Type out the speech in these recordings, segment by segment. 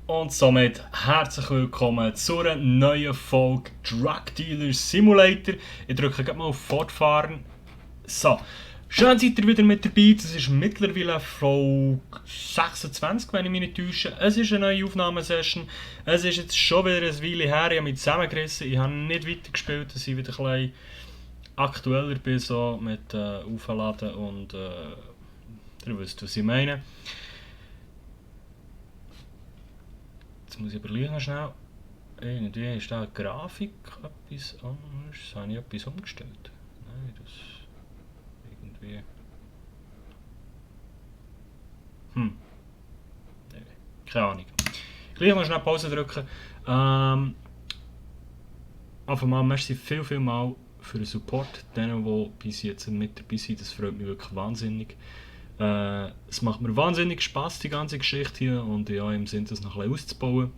Und somit herzlich willkommen zu einer neuen Folge Drug Dealer Simulator. Ich drücke gerade mal auf Fortfahren. So, schön seid ihr wieder mit dabei. Das ist mittlerweile Folge 26, wenn ich mich nicht täusche. Es ist eine neue Aufnahmesession. Es ist jetzt schon wieder eine Weile her. Ich habe mich zusammengerissen. Ich habe nicht weitergespielt, dass ich wieder ein bisschen aktueller bin so mit Aufladen und ihr wisst, was ich meine. Jetzt muss ich überlegen schnell. Irgendwie ist da eine Grafik etwas anders. Habe ich etwas umgestellt? Nein, das irgendwie. Nee, keine Ahnung. Gleich mal schnell Pause drücken. Einfach mal, merci viel mal für den Support. Denen, die bis jetzt mit dabei sind, das freut mich wirklich wahnsinnig. Es macht mir wahnsinnig Spaß, die ganze Geschichte hier, und ja, im Sinn, das noch ein bisschen auszubauen.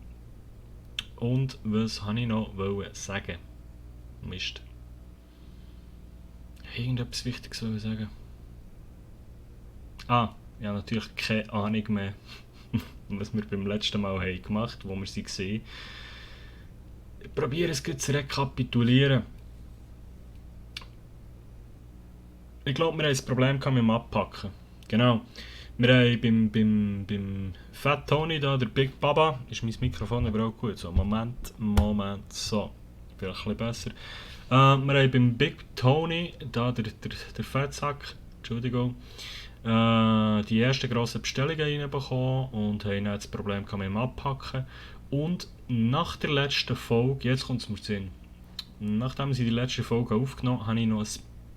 Und was wollte ich noch sagen? Mist. Irgendetwas Wichtiges soll ich sagen. Ja, natürlich keine Ahnung mehr, was wir beim letzten Mal haben gemacht haben, wo wir sie gesehen. Ich probiere es zu rekapitulieren. Ich glaube, wir haben ein Problem mit dem Abpacken. Genau. Wir haben beim Fat Tony da, der Big Baba, ist mein Mikrofon überhaupt gut? So, Moment, so. Vielleicht ein bisschen besser. Wir haben beim Big Tony, da der Fettsack, Entschuldigung, die ersten grossen Bestellungen reinbekommen und haben dann das Problem mit dem Abpacken. Und nach der letzten Folge, jetzt kommt es mir zu Sinn, nachdem sie die letzte Folge aufgenommen haben, habe ich noch ein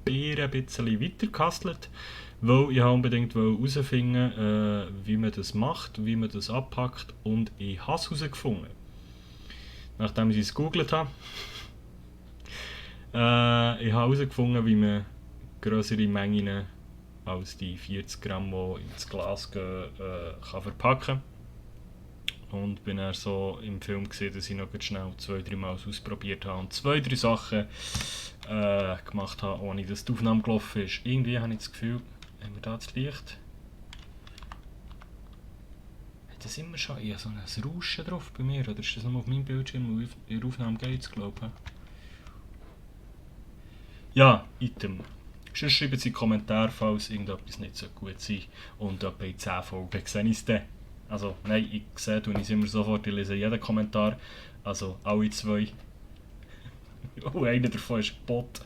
bisschen weiter gehustelt, weil ich unbedingt herausfinden wie man das macht, wie man das abpackt, und ich habe es herausgefunden. Nachdem ich es gegoogelt habe, ich habe herausgefunden, wie man größere Mengen als die 40 Gramm, die ins Glas gehen, kann verpacken. Und bin dann so im Film gesehen, dass ich noch schnell 2-3 Mal ausprobiert habe und 2-3 Sachen gemacht habe, ohne dass die Aufnahme gelaufen ist. Irgendwie habe ich das Gefühl, haben wir da das Licht? Hat das immer schon so ein Rauschen drauf bei mir? Oder ist das nur auf meinem Bildschirm, und in der Aufnahme geht es, glaube ich? Ja, Item. Sonst schreiben Sie in die Kommentare, falls irgendetwas nicht so gut sein. Und etwa in 10 Folgen sehe ich es dann. Also, nein, ich sehe es immer sofort, ich lese jeden Kommentar. Also, alle 2. Oh, einer davon ist Bot.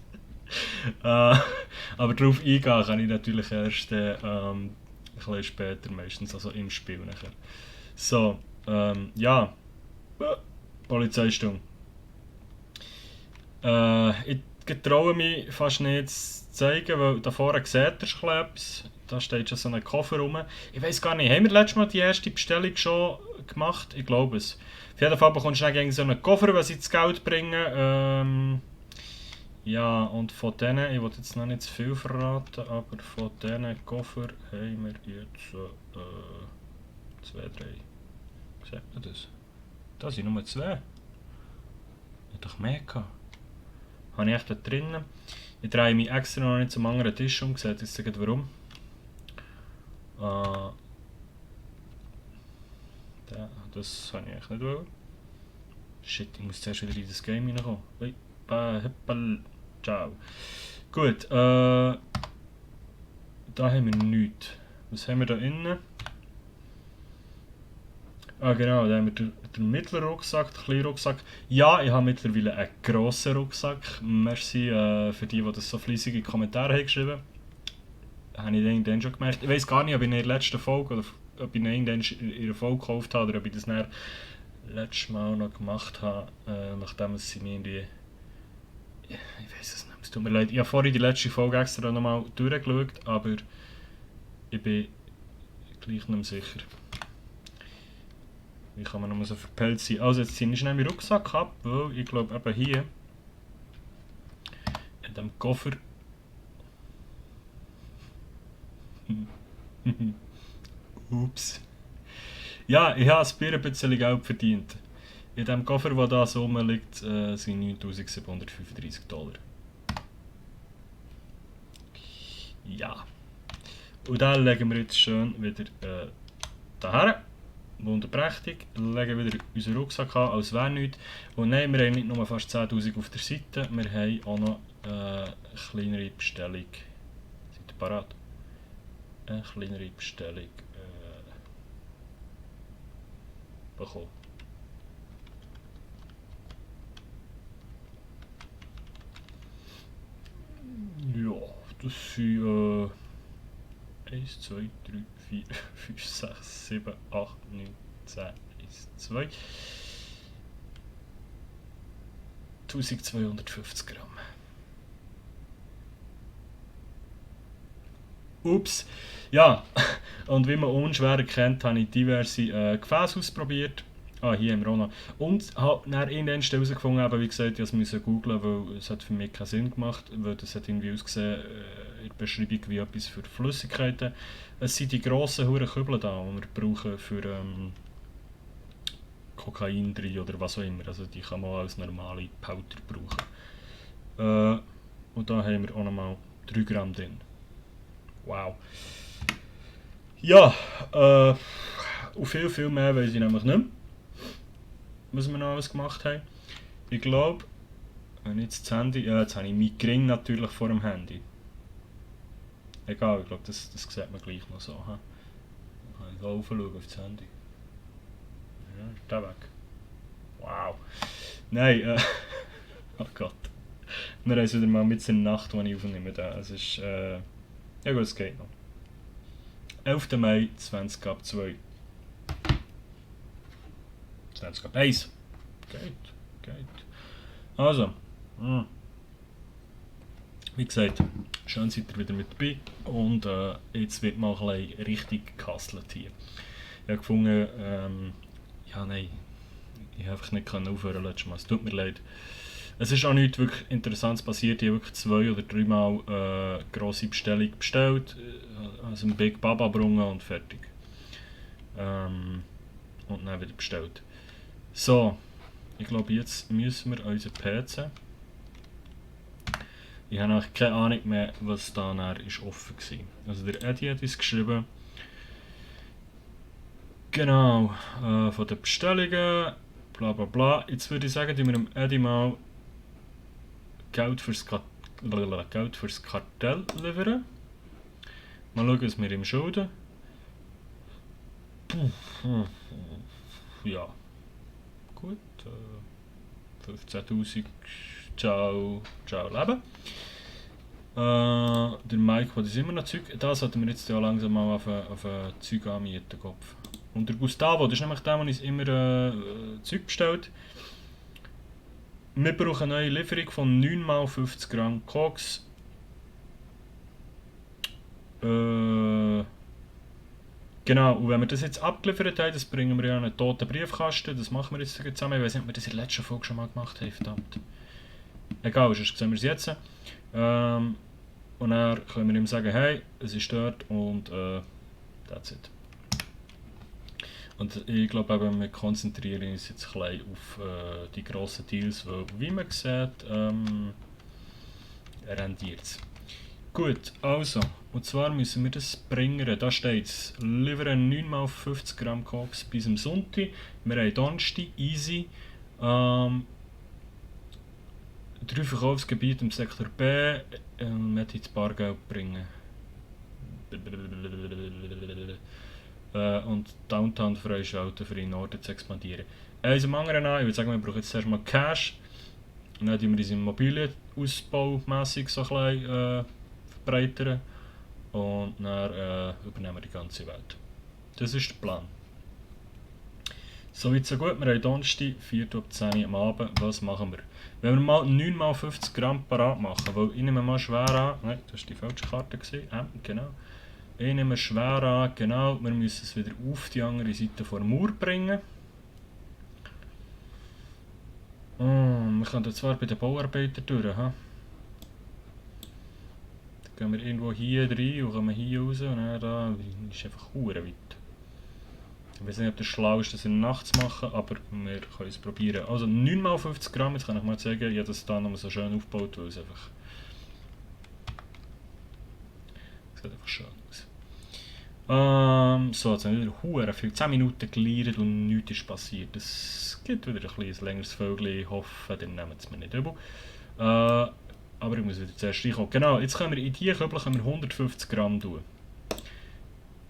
Aber darauf eingehen kann ich natürlich erst ein bisschen später, meistens, also im Spiel nachher. So, ja. Polizeistunde. Ich traue mich fast nicht zu zeigen, weil da vorne seht ihr schon etwas. Da steht schon so ein Koffer rum. Ich weiß gar nicht, haben wir letztes Mal die erste Bestellung schon gemacht? Ich glaube es. Auf jeden Fall bekommst du dann so einen Koffer, wenn sie das Geld bringen. Ja, und von denen, ich will jetzt noch nicht zu viel verraten, aber von diesen Koffer haben wir jetzt 2, 3. Sagt man das? Da sind nur 2. Ich hatte doch mehr gehabt. Habe ich echt da drinnen. Ich drehe mich extra noch nicht zum anderen Tisch um, seht jetzt gleich warum. Das habe ich echt nicht wollen. Shit, ich muss zuerst wieder in das Game reinkommen. Ciao. Gut, da haben wir nichts. Was haben wir da innen? Genau, da haben wir den mittleren Rucksack, den kleinen Rucksack. Ja, ich habe mittlerweile einen grossen Rucksack. Merci für die das so fleissige Kommentare haben geschrieben. Habe ich irgendwann schon gemerkt. Ich weiß gar nicht, ob ich in der letzten Folge oder ob ich ihn irgendwann in der Folge gekauft habe oder ob ich das dann letztes Mal noch gemacht habe, nachdem es mir irgendwie... Ich weiß es nicht, es tut mir leid. Ich habe vorhin die letzte Folge extra nochmal durchgeschaut, aber ich bin gleich nicht mehr sicher. Wie kann man nur so verpellt sein? Also jetzt ziehe ich schnell meinen Rucksack ab, weil ich glaube eben hier in diesem Koffer ups. Ja, ich habe ein bisschen Geld verdient. In dem Koffer, der da so rumliegt, sind 9.735 $. Ja. Und den legen wir jetzt schön wieder daher. wunderprächtig. Legen wieder unseren Rucksack an, als wäre nichts. Und nein, wir haben nicht nur fast 10'000 auf der Seite, wir haben auch noch eine kleinere Bestellung. Seid ihr parat? Eine kleinere Bestellung bekommen. Ja, das sind 1, 2, 3, 4, 5, 6, 7, 8, 9, 10, 1, 2. 1250 Gramm. Ups. Ja, und wie man unschwer erkennt, habe ich diverse Gefäße ausprobiert. Ah, hier im Rona. Und habe dann irgendwann herausgefunden, wie gesagt, ich musste googeln, weil es hat für mich keinen Sinn gemacht, weil das hat irgendwie ausgesehen in der Beschreibung wie etwas für Flüssigkeiten. Es sind die grossen Huren Kübel da, die wir brauchen für Kokain drin oder was auch immer. Also die kann man auch als normale Powder brauchen. Und da haben wir auch nochmal 3 Gramm drin. Wow. Ja, und viel mehr weiß ich nämlich nicht mehr, was wir noch alles gemacht haben. Ich glaube, wenn jetzt das Handy, ja, jetzt habe ich meinen Ring natürlich vor dem Handy. Egal, ich glaube, das sieht man gleich noch so. Dann kann ich da raufschauen auf das Handy. Ja, ist der weg. Wow. Nein, oh Gott. Wir haben es wieder mal mit der Nacht, die ich aufnehme. Es ist, ja gut, es geht noch. 11. Mai 20 ab 2. 20 ab 1. Geht. Also, wie gesagt, schön seid ihr wieder mit dabei. Und jetzt wird mal ein bisschen richtig gehustelt hier. Ich habe gefunden, ja nein, ich habe einfach nicht aufhören letztes Mal. Es tut mir leid. Es ist auch nichts wirklich Interessantes passiert. Ich habe wirklich 2 oder 3 Mal grosse Bestellung bestellt, also einen Big Baba gebrungen und fertig. Und dann wieder bestellt. So, ich glaube jetzt müssen wir unseren PC. Ich habe eigentlich keine Ahnung mehr, was da ist offen war. Also der Eddie hat uns geschrieben. Genau, von den Bestellungen, bla bla bla. Jetzt würde ich sagen, dass wir dem Eddie mal Geld fürs Kartell liefern. Mal schauen, was wir ihm schulden. Ja. Gut. 15'000. Ciao Leben. Der Mike hat immer noch Zeug. Da sollten wir jetzt ja langsam mal auf ein Zeug anmieten. Kopf. Und der Gustavo, das ist nämlich der, der uns immer Zeug bestellt. Wir brauchen eine neue Lieferung von 9x50 Gramm Koks. Genau, und wenn wir das jetzt abgeliefert haben, das bringen wir ja in einen toten Briefkasten. Das machen wir jetzt zusammen. Ich weiß nicht, ob wir das in der letzten Folge schon mal gemacht haben, verdammt. Egal, sonst sehen wir es jetzt. Und dann können wir ihm sagen, hey, es ist dort und that's it. Und ich glaube eben, wir konzentrieren uns jetzt ein bisschen auf die grossen Deals, weil, wie man sieht, rendiert es. Gut, also, und zwar müssen wir das bringen, da steht es, liefern 9x50 Gramm Koks bis am Sonntag, wir haben Donnerstag, easy, 3 Verkaufsgebiete im Sektor B, wir das Bargeld bringen. Und Downtown freischalten, für in den Norden zu expandieren. Also am anderen an, ich würde sagen, wir brauchen jetzt zuerst mal Cash. Und dann tun wir unseren Immobilienausbau-mässig so ein bisschen verbreitern. Und dann übernehmen wir die ganze Welt. Das ist der Plan. Soweit so gut, wir haben Donnerstag, 4 ab 10 am Abend. Was machen wir? Wenn wir mal 9x50 Gramm parat machen, weil ich nehme mal schwer an, nein, das war die falsche Karte, genau. Ich nehme schwer an, genau, wir müssen es wieder auf die andere Seite der Mauer bringen. Oh, wir können zwar bei den Bauarbeitern durch, Dann gehen wir irgendwo hier rein und kommen hier raus und dann da ist einfach verdammt weit. Ich weiß nicht, ob das schlau ist, das in der Nacht zu machen, aber wir können es probieren. Also 9x50 Gramm, jetzt kann ich mal zeigen, ich habe das hier nochmal so schön aufgebaut, weil es einfach... Es sieht einfach schön aus. So, jetzt haben wir wieder hure viel 10 Minuten geleiert und nichts ist passiert. Es gibt wieder ein bisschen längeres Vögel. Ich hoffe, dann nehmen es mir nicht übel. Aber ich muss wieder zuerst reinkommen. Genau, jetzt können wir in diese Kübel 150 Gramm tun.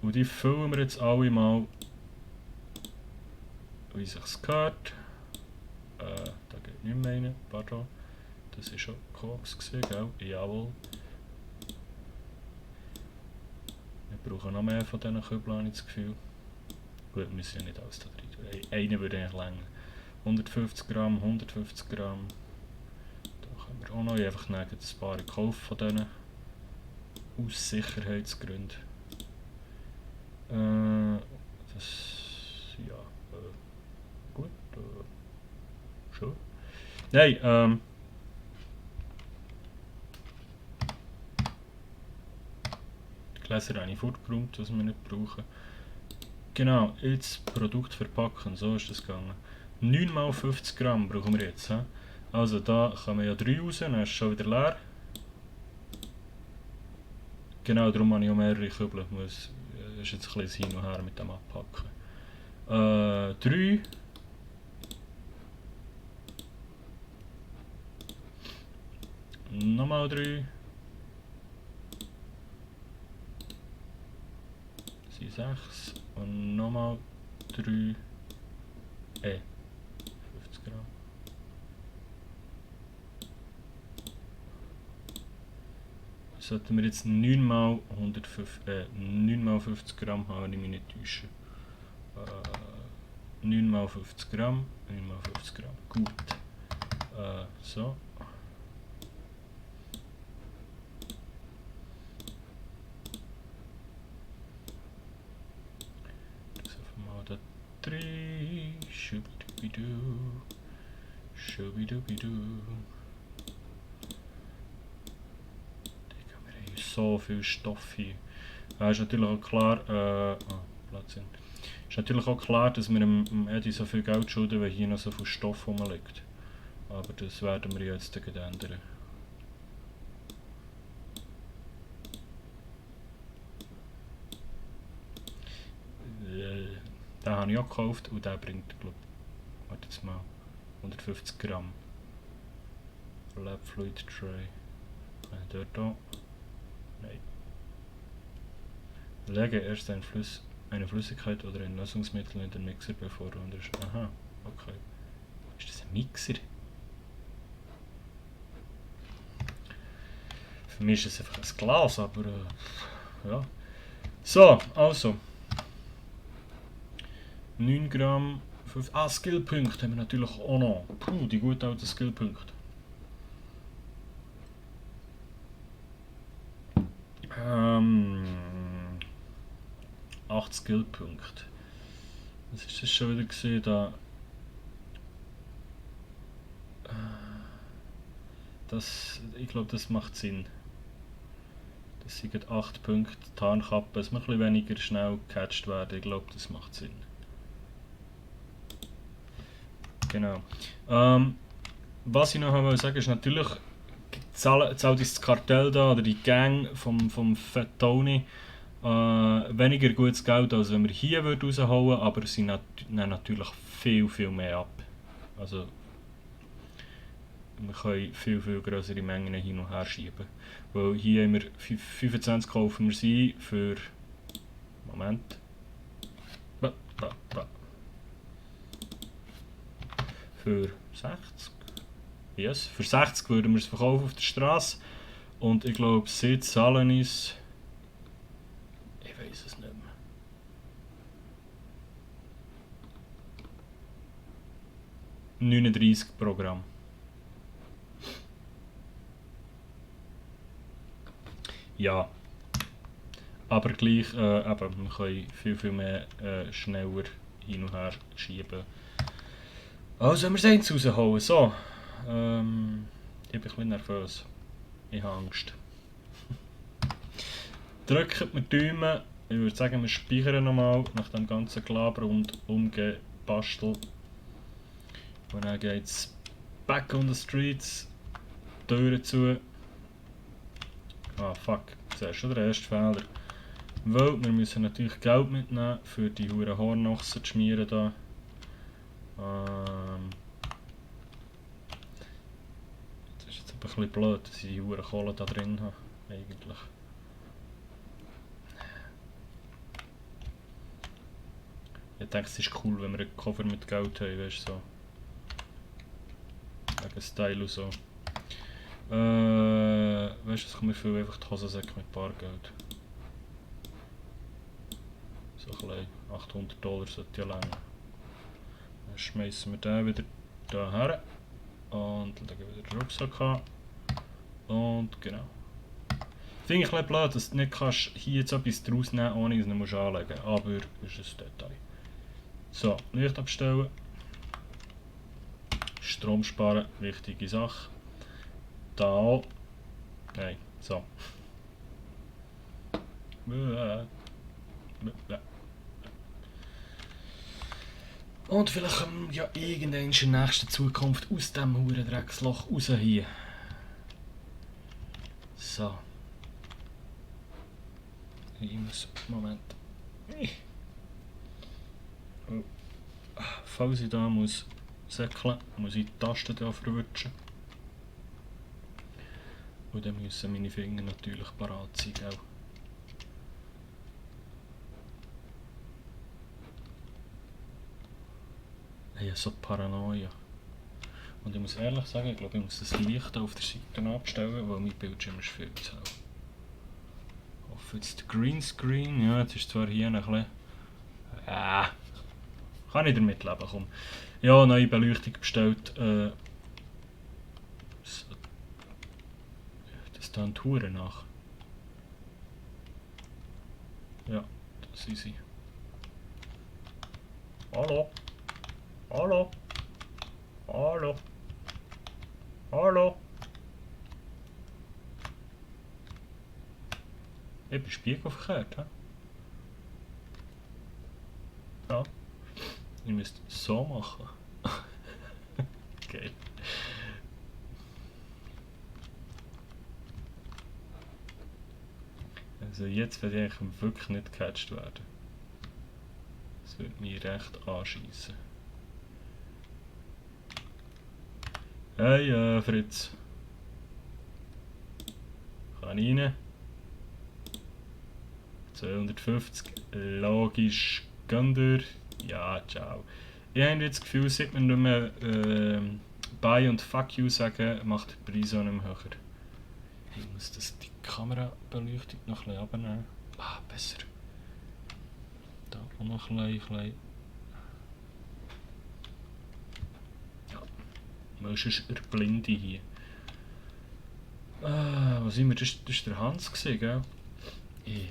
Und die füllen wir jetzt alle mal, wie sich's gehört. Da geht nicht mehr rein, pardon. Das war schon Koks, gell? Jawohl. Wir brauchen noch mehr von diesen Kübeln, habe ich das Gefühl. Gut, wir müssen ja nicht alles da drin tun. Einen würde eigentlich länger. 150 Gramm, 150 Gramm. Da können wir auch noch einfach ein paar kaufen von denen. Aus Sicherheitsgründen. Das... ja... gut. Schon. Nein, die Gläser habe ich fortgeräumt, was wir nicht brauchen. Genau, jetzt Produkt verpacken, so ist das gegangen. 9 mal 50 Gramm brauchen wir jetzt. He? Also da kommen ja 3 raus, dann ist es schon wieder leer. Genau, darum habe ich auch mehrere Kübel. Das ist jetzt ein bisschen hin und her mit dem Abpacken. 3. Nochmal 3. Das sind 6. Und nochmal 3. 50 Gramm. Sollten wir jetzt 9 mal 50 Gramm haben, wenn ich mich nicht täusche. 9 mal 50 Gramm, 9 mal 50 Gramm. Gut. So. Das einfach mal da drin. Schubidubidu. Schubidubidu. So viel Stoff hier. Ist natürlich auch klar, Platz hin. Ist natürlich auch klar, dass wir dem Eddie so viel Geld schulden, weil hier noch so viel Stoff rumliegt. Aber das werden wir jetzt ändern. Den habe ich auch gekauft und der bringt, glaube ich, warte jetzt mal, 150 Gramm. Lab Fluid Tray. Dort auch. Nein. Lege erst eine Flüssigkeit oder ein Lösungsmittel in den Mixer, bevor du aha, okay. Ist das ein Mixer? Für mich ist es einfach ein Glas, aber ja. So, also. 9 Gramm. 5, Skillpunkte haben wir natürlich auch noch. Puh, die gut alten Skillpunkte. 8 Skillpunkte. Was ist das schon wieder gesehen da? Ich glaube, das macht Sinn. Das sind 8 Punkte Tarnkappe, es muss ein bisschen weniger schnell gecatcht werden. Ich glaube, das macht Sinn. Genau. Was ich noch wollte sagen, ist natürlich, zahlt das Kartell da, oder die Gang vom Fat Tony, weniger gutes Geld, als wenn wir hier rausholen würden, aber sie nehmen natürlich viel, viel mehr ab. Also, wir können viel, viel größere Mengen hin und her schieben. Weil hier haben wir 25 kaufen wir sie für... Moment. Für 60. Yes, für 60 würden wir es verkaufen auf der Straße. Und ich glaube, sie zahlen uns... Ich weiß es nicht mehr. $39 pro Gramm. Ja. Aber gleich, eben, wir können viel, viel mehr schneller hin und her schieben. Also, wenn wir es eins rausholen. So. Ich bin ein bisschen nervös. Ich habe Angst. Drückt mir die Daumen. Ich würde sagen, wir speichern nochmal nach dem ganzen Gelaber und Umgebastel. Und dann geht es back on the streets. Türen zu. Ah fuck, das ist schon der erste Fehler. Weil wir müssen natürlich Geld mitnehmen, für die huren Hornochsen zu schmieren da. Das ist jetzt aber ein bisschen blöd, dass ich die huren Kohle da drin habe, eigentlich. Ich denke, es ist cool, wenn wir einen Cover mit Geld haben, weißt du, so. Wegen Style und so. Weißt du, es kommt mir viel einfach die Hosensäcke mit Bargeld. So ein bisschen $800 sollte ja länger. Dann schmeißen wir den wieder da her. Und dann legen wir wieder den Rucksack an. Und genau. Finde ich ein bisschen blöd, dass du nicht kannst hier jetzt etwas draus nehmen kannst, ohne dass du ihn anlegen musst. Aber das ist ein Detail. So, Licht abstellen. Strom sparen, wichtige Sache. Da auch. Nein, so. Und vielleicht kommen wir ja irgendwann in der nächsten Zukunft aus diesem huren Drecksloch raus hier. So. Ich muss... Moment. Oh. Falls ich da muss säckeln, muss ich die Tasten da verwutschen. Und dann müssen meine Finger natürlich parat sein, gell? Ich habe so Paranoia. Und ich muss ehrlich sagen, ich glaube, ich muss das Licht auf der Seite abstellen, weil mein Bildschirm ist viel zu hell. Auf jetzt der Greenscreen, ja, jetzt ist zwar hier ein bisschen... kann ich damit leben, komm. Ja, neue Beleuchtung bestellt. Das tun Touren nach. Ja, das sind sie. Hallo? Hallo? Hallo? Hallo? Ich bin spiegelverkehrt, hä? Ja. Ich müsste so machen. Geil. Also jetzt werde ich wirklich nicht gecatcht werden. Das würde mich recht anschiessen. Hey Fritz. Kann ich rein? 250. Logisch. Gönn dir. Ja, ciao. Ich habe jetzt das Gefühl, seit wir nicht mehr Bye und Fuck you sagen, macht der Preis auch nicht mehr höher. Ich muss die Kamerabeleuchtung noch ein bisschen abnehmen. Ah, besser. Da auch noch ein bisschen. Ja, man ist der Blinde hier. Was sind wir? Das war der Hans, gell? Ich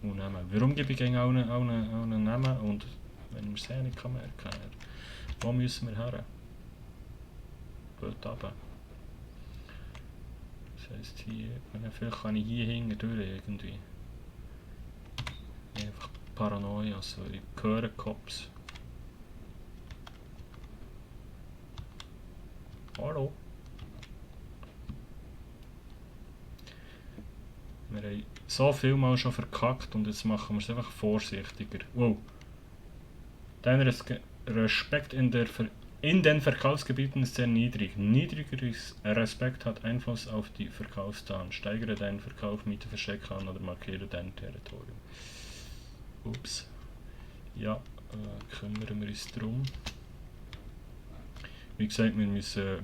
muss nehmen. Warum gebe ich auch einen Namen und wenn wir es nicht kann merken? Wo müssen wir her? Gut runter. Das heisst hier, vielleicht kann ich hier hinten durch irgendwie. Einfach Paranoia, also ich höre Cops. Hallo? Wir haben so viel mal schon verkackt und jetzt machen wir es einfach vorsichtiger. Wow. Dein Respekt in den Verkaufsgebieten ist sehr niedrig. Niedriger Respekt hat Einfluss auf die Verkaufszahlen. Steigere deinen Verkauf, miete Verstecke an oder markiere dein Territorium. Ups. Ja, kümmern wir uns drum. Wie gesagt, wir müssen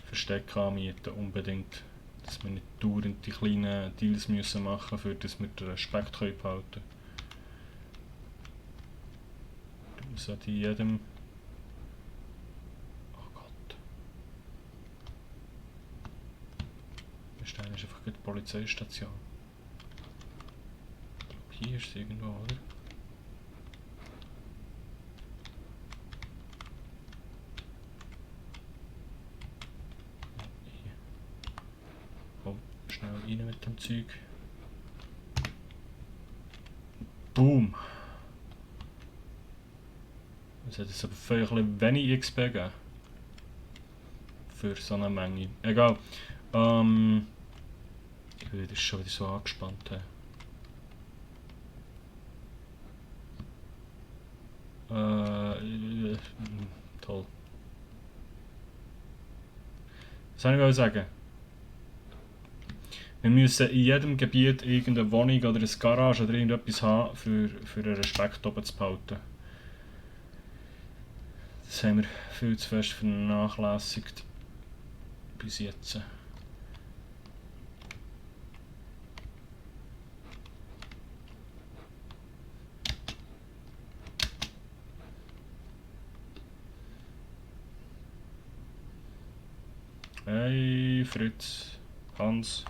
Verstecke anmieten, unbedingt. Dass wir nicht dauernd die kleinen Deals müssen machen, für dass wir den Respekt behalten können. Du sollte jedem... Oh Gott. Das ist einfach die Polizeistation. Ich glaube, hier ist es irgendwo, oder? Schnell rein mit dem Zeug. Boom! Es hat jetzt aber vielleicht ein bisschen wenig XP gegeben. Für so eine Menge. Egal. Ich bin schon wieder so angespannt. Toll. Was soll ich sagen? Wir müssen in jedem Gebiet irgendeine Wohnung oder eine Garage oder irgendetwas haben, für den Respekt oben zu behalten. Das haben wir viel zu fest vernachlässigt. Bis jetzt. Hey Fritz, Hans.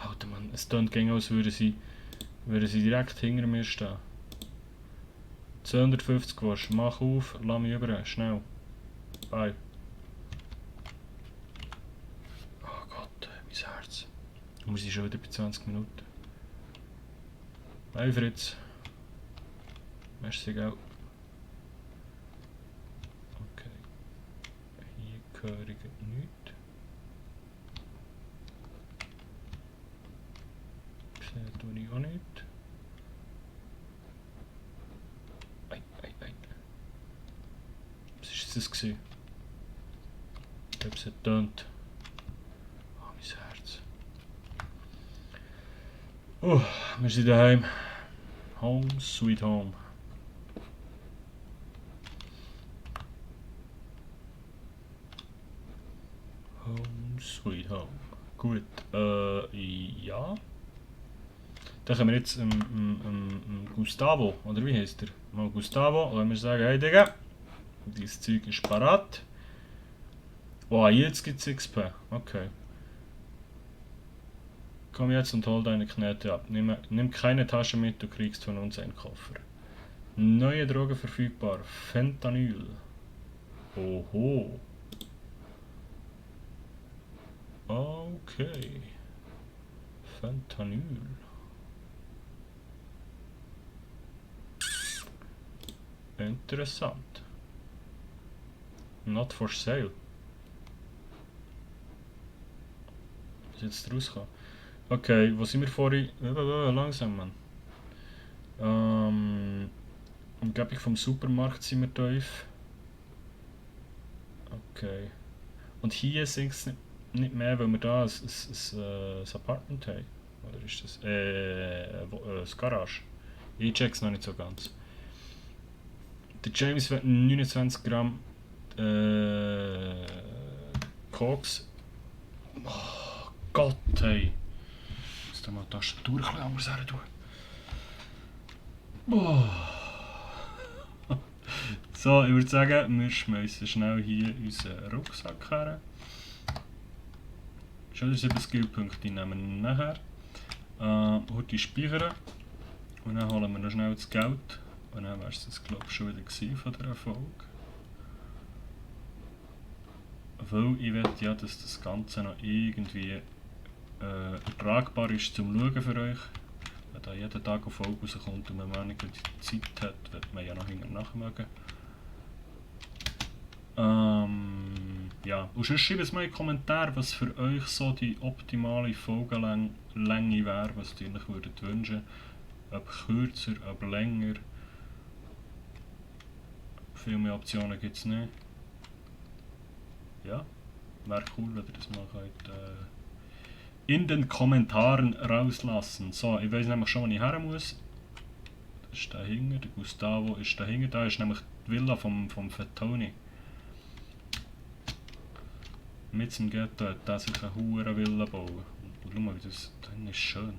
Alter Mann, es klingt gegen, als würden sie direkt hinter mir stehen. 250 Watt, mach auf, lass mich über, schnell. Bye. Oh Gott, mein Herz. Und wir sind schon wieder bei 20 Minuten. Hey Fritz. Merci, gell. Okay. Hier höre ich nichts. Das tue ich auch nicht. Ei. Was war das gewesen? Ich glaube, es hat getönt. Oh, mein Herz. Wir sind daheim. Home, sweet home. Home, sweet home. Gut, ja. Dann können wir jetzt Gustavo, oder wie heißt er? Mal Gustavo, wenn wir sagen, hey Digga, dieses Zeug ist parat. Oh, jetzt gibt es XP. Okay. Komm jetzt und hol deine Knete ab. Nimm keine Tasche mit, du kriegst von uns einen Koffer. Neue Droge verfügbar. Fentanyl. Oho. Okay. Fentanyl. Interessant. Not for sale. Was ist jetzt rausgekommen? Okay, wo sind wir vorhin? Langsam, Mann. Umgebung vom Supermarkt sind wir tief. Okay. Und hier sind es nicht mehr, weil wir da ein Apartment haben. Oder ist das? Das Garage. Ich check's noch nicht so ganz. Der James wird 29 Gramm Koks. Oh Gott, hey. Ich muss da mal die Tastatur ein anders her tun. So, ich würde sagen, wir schmeißen schnell hier unseren Rucksack her. Schon 7 Skillpunkte nehmen wir nachher. Heute speichern. Und dann holen wir noch schnell das Geld. Und dann wäre es das, glaube ich, schon wieder von dieser Folge. Weil ich will ja, dass das Ganze noch irgendwie ertragbar ist zum Schauen für euch. Wenn da jeden Tag eine Folge rauskommt und man weniger die Zeit hat, wird man ja noch hinterher nachmögen. Ja, und sonst schreibt es mal in die Kommentare, was für euch so die optimale Folgenlänge wäre, was ihr euch würdet wünschen. Ob kürzer, ob länger. Viel mehr Optionen gibt es nicht. Ja, wäre cool, wenn ihr das mal könnt, in den Kommentaren rauslassen. So, ich weiß nämlich schon, wo ich her muss. Das ist dahinter, der Gustavo ist dahinter. Da ist nämlich die Villa vom Fettoni. Mit dem Ghetto hat er sich eine hohe Villa bauen. Und schau mal, wie das ist schön.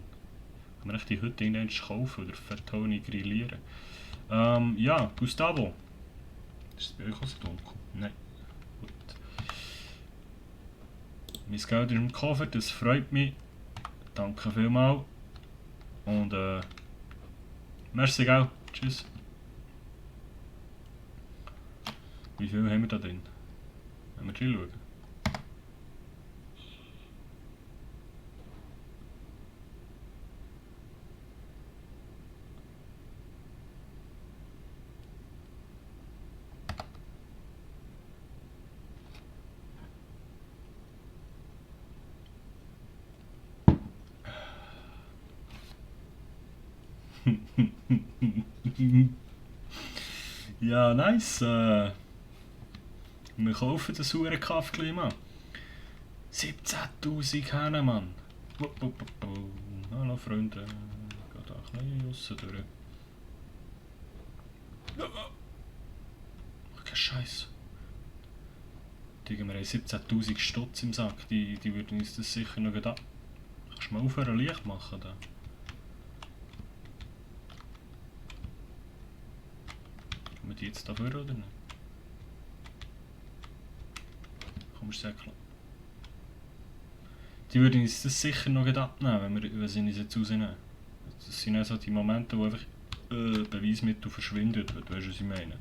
Kann man echt die Hütte irgendwann kaufen oder Fettoni grillieren. Ja, Gustavo. Ist es bei euch auch so dunkel? Nein. Gut. Mein Geld ist im Koffer, das freut mich. Danke vielmals. Und merci, gell. Tschüss. Wie viel haben wir da drin? Wenn wir drin schauen. Ja, nice. Wir kaufen das hure Kaffee, Mann. 17.000 Hähne, Mann. Wupp, wupp, wupp, wupp. Hallo Freunde. Geht auch ein bisschen raus durch. Ach, kein Scheiß. Digga, wir haben 17.000 Stutz im Sack. Die würden uns das sicher noch da. Kannst du mal aufhören Licht machen da? Kommen die jetzt dafür oder nicht? Kommst du sehr klar. Die würden uns das sicher noch abnehmen, wenn sie uns jetzt rausnehmen. Das sind also die Momente, wo einfach Beweismittel verschwinden, du weißt, was ich meine.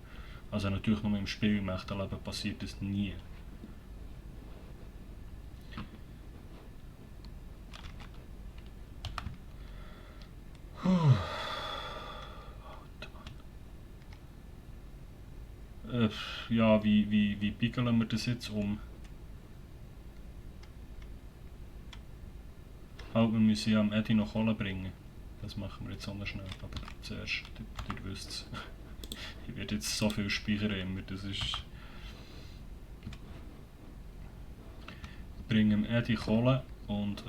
Also natürlich nur im Spiel, im echten Leben passiert das nie. Ja, wie pickeln wir das jetzt um? Halt, wir müssen ja am Eddie noch Kohle bringen. Das machen wir jetzt anders schnell. Aber zuerst, ihr wisst es. Ich werde jetzt so viel speichern immer, das ist... Bringen dem Eddie Kohle und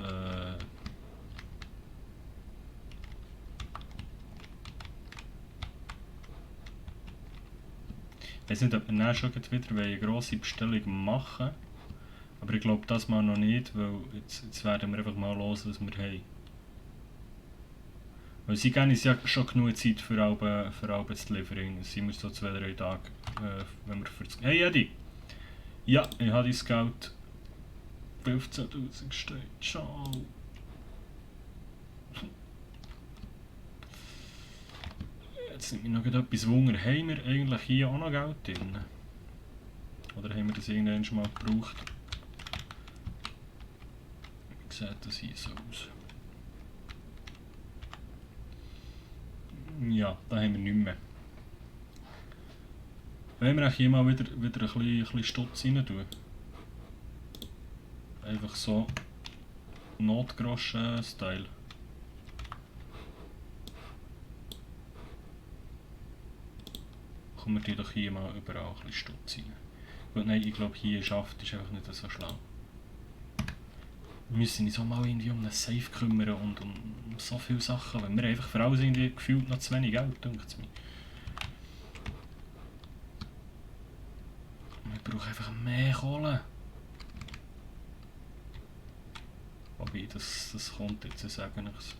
ich weiß nicht, ob wir dann schon wieder eine grosse Bestellung machen wollen. Aber ich glaube das mal noch nicht, weil jetzt werden wir einfach mal los, was wir haben. Weil sie geben uns ja schon genug Zeit für Alben zu liefern. Es sind wir so 2-3 Tage, wenn wir für das... Hey Eddie! Ja, ich habe dein Geld. 15.000 steht. Ciao! Jetzt nimmt mich noch etwas Wunder. Haben wir eigentlich hier auch noch Geld drin? Oder haben wir das irgendwann schon mal gebraucht? Wie sieht das hier so aus? Ja, da haben wir nicht mehr. Wollen wir hier mal wieder ein bisschen Stutz rein tun? Einfach so Notgroschen-Style. Kommen wir doch hier mal überall ein bisschen Stutz rein. Gut, nein, ich glaube hier schafft ist einfach nicht so schlau. Wir müssen uns auch mal irgendwie um einen Safe kümmern und um so viele Sachen, wenn wir einfach für alles irgendwie gefühlt noch zu wenig Geld, denkt es mir. Wir brauchen einfach mehr Kohle. Wobei, das kommt jetzt, ich sage nichts.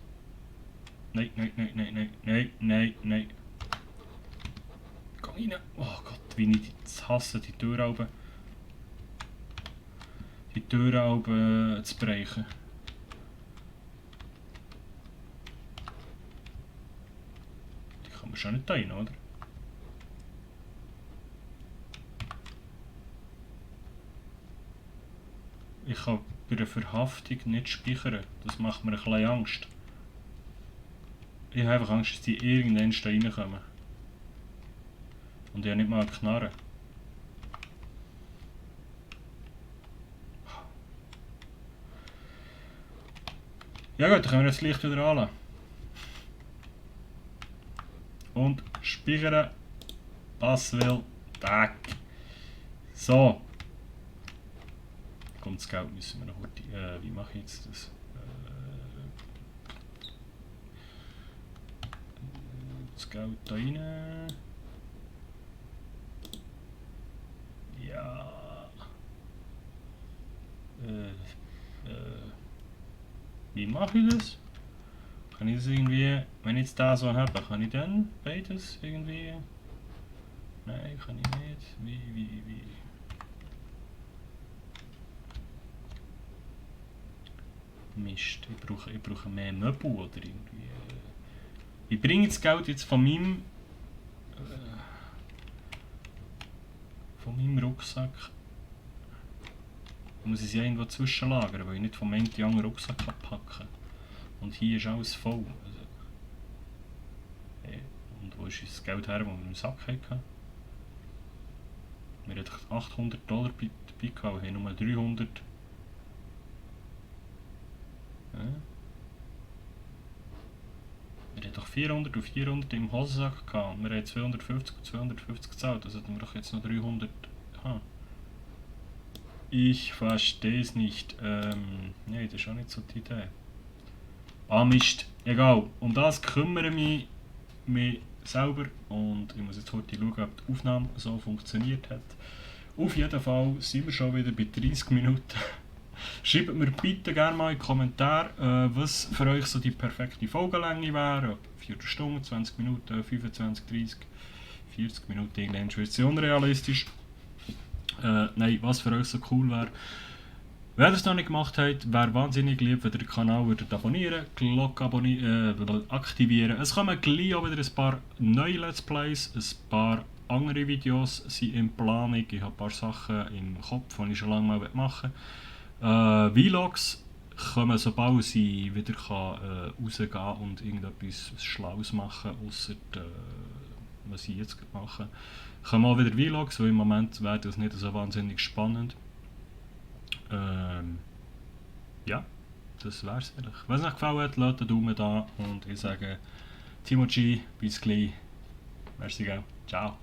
Nein, nein, nein, nein, nein, nein, nein, nein. Komm rein. Oh Gott, wie ich das hasse, die Tür oben. Die Tür oben zu brechen. Die kann man schon nicht rein, oder? Ich kann bei der Verhaftung nicht speichern. Das macht mir ein bisschen Angst. Ich habe einfach Angst, dass die irgendwann da reinkommen. Und ich habe nicht mal eine Knarre. Ja gut, dann können wir das Licht wieder anlassen. Und speichern. Was will. Tag. So. Kommt das Geld, müssen wir noch heute. Wie mache ich jetzt das? Das Geld da rein. Ja. Wie mache ich das? Kann ich das irgendwie, wenn ich jetzt da so habe, kann ich dann beides irgendwie? Nein, kann ich nicht. Wie? Mist, ich brauche mehr Möbel oder irgendwie. Ich bringe das Geld jetzt von meinem Rucksack. Ich muss es ja irgendwo zwischenlagern, weil ich nicht vom einen in den anderen Rucksack packen kann. Und hier ist alles voll. Also, und wo ist das Geld her, das wir im Sack hatten? Wir hatten $800 dabei gehabt, wir haben nur 300. Wir hatten doch 400 und 400 im Hosensack gehabt und wir haben 250 und 250 gezahlt, also hätten wir doch jetzt noch 300. Aha. Ich verstehe es nicht. Nee, das ist auch nicht so die Idee. Ah Mist, egal. Um das kümmere ich mich selber und ich muss jetzt heute schauen, ob die Aufnahme so funktioniert hat. Auf jeden Fall sind wir schon wieder bei 30 Minuten. Schreibt mir bitte gerne mal in die Kommentare, was für euch so die perfekte Folgenlänge wäre. Ob 4 Stunden, 20 Minuten, 25, 30, 40 Minuten, irgendwann wird es unrealistisch. Nein, was für euch so cool wäre. Wenn ihr es noch nicht gemacht habt, wäre wahnsinnig lieb, wenn ihr den Kanal abonnieren, Glocke aktivieren. Es kommen gleich auch wieder ein paar neue Let's Plays, ein paar andere Videos sind in Planung. Ich habe ein paar Sachen im Kopf, die ich schon lange mal machen will. Vlogs kommen, sobald ich wieder rausgehen kann und irgendetwas Schlaues machen, ausser was ich jetzt mache. Kommen auch wieder Vlogs, weil im Moment wäre das nicht so wahnsinnig spannend. Ja, das wär's eigentlich. Wenn es euch gefallen hat, lasst einen Daumen da und ich sage Timo G, bis gleich. Merci, gell. Ciao.